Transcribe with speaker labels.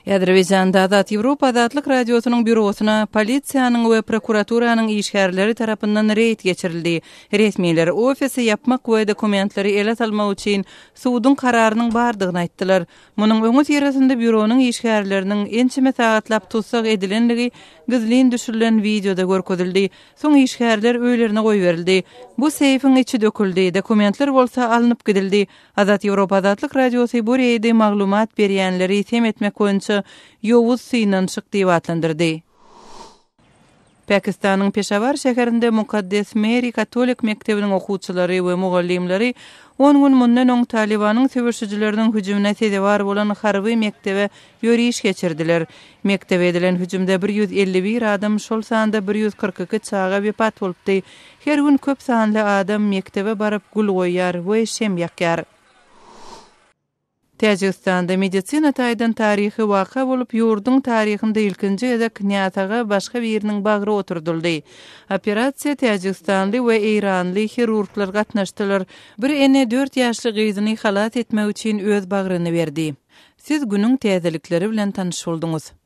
Speaker 1: Azerbaýjanda Azat Ýewropa Azatlyk Radiosynyň býurosyna polisiýanyň we prokuraturanyň işgärleri tarapyndan reýd geçirildi. Resmiler ofisi ýapmak we dokumentleri ele salmak üçin suduň kararynyň bardygyny aýtdylar. Munuň öňüsyrasynda býuronyň işgärleriniň ençeme sagatlap tussag edilendigi gizlin düşürilen wideoda görkezildi. Soň işgärler öýlerine goýberildi. Bu seýfiň içi döküldi, dokumentler bolsa alnyp gidildi. Azat Ýewropa Azatlyk Radiosy bu reýdi maglumat berýänleri sem etmek boýunça ýowuz synanyşyk diýip atlandyrdy. Pakistanyň Peşawar şäherinde Mukaddes Meri katolik mekdebiniň okuwçylary we mugallymlary on gün mundan öň Talybanyň söweşijileriniň hüjümine sezewar bolan harby mekdebe ýöriş geçirdiler. Mekdebe edilen hüjümde 151 adam, şol sanda 142 çaga wepat bolupdy. Her gün köp sanly adam mekdebe baryp gül goýýar we şem ýakýar. Täjigistanda medisina taýdan taryhy waka bolup, ýurduň taryhynda ilkinji gezek näsaga başga biriniň bagry oturdyldy. Operasiýa täjigistanly we eýranly hirurglar gatnaşdylar. Bir ene dört ýaşly gyzyny halas etmek üçin öz bagryny berdi. Siz günüň täzelikleri bilen tanyş bolduňyz.